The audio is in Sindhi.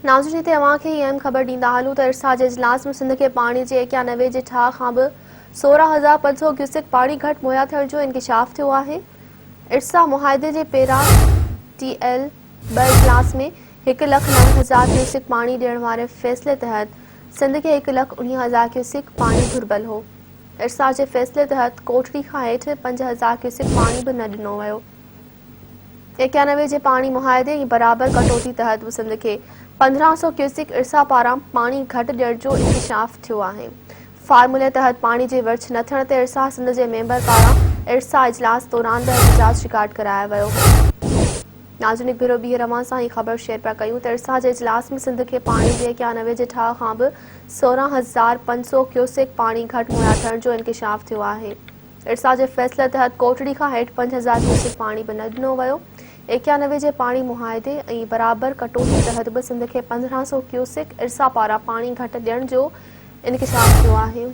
ناظرين هتي اوهان کي هي اهم خبر ڏيندا هلون ته ارسا جي اجلاس ۾ سنڌ کي پاڻي جي 91 جي ٺاهه کان به 16500 ڪيوسڪ پاڻي گهٽ مهيا ٿيڻ جو انڪشاف ٿيو آهي. ارسا معاهدي جي پيرا ٽي ايل ٻه اجلاس ۾ هڪ لک 9000 ڪيوسڪ پاڻي ڏيڻ واري فيصلي تحت سنڌ کي هڪ لک 19000 ڪيوسڪ پاڻي گهربل هو. ارسا جي فيصلي تحت ڪوٽڙي کان هيٺ 5000 ڪيوسڪ پاڻي به نه ڏنو ويو. 91 جي پاڻي معاهدي ۽ برابر ڪٽوتي تحت به سنڌ کي 1500 ڪيوسڪ ارسا پاران پاڻي گهٽ ڏيڻ جو انڪشاف ٿيو آهي. فارمولي تحت پاڻي جي ورڇ نه ٿيڻ تي ارسا سنڌ جي ميمبر پاران ارسا اجلاس دوران به احتجاج رڪارڊ ڪرايو ويو هو. ناظرين هڪ ڀيرو ٻيهر اوهان سان هي خبر شيئر پيا ڪيون ته ارسا جي اجلاس ۾ سنڌ کي پاڻي جي 91 جي ٺاهه کان به 16500 ڪيوسڪ پاڻي گهٽ مهيا ٿيڻ جو انڪشاف ٿيو آهي. ارسا جي فيصلي تحت ڪوٽڙي کان هيٺ 5000 ڪيوسڪ پاڻي به نه ڏنو ويو. 91 جي پاڻي معاهدي ۽ برابر ڪٽوتي تحت به سنڌ کي 1500 ڪيوسڪ ارسا پاران پاڻي گهٽ ڏيڻ جو انڪشاف ٿيو آهي.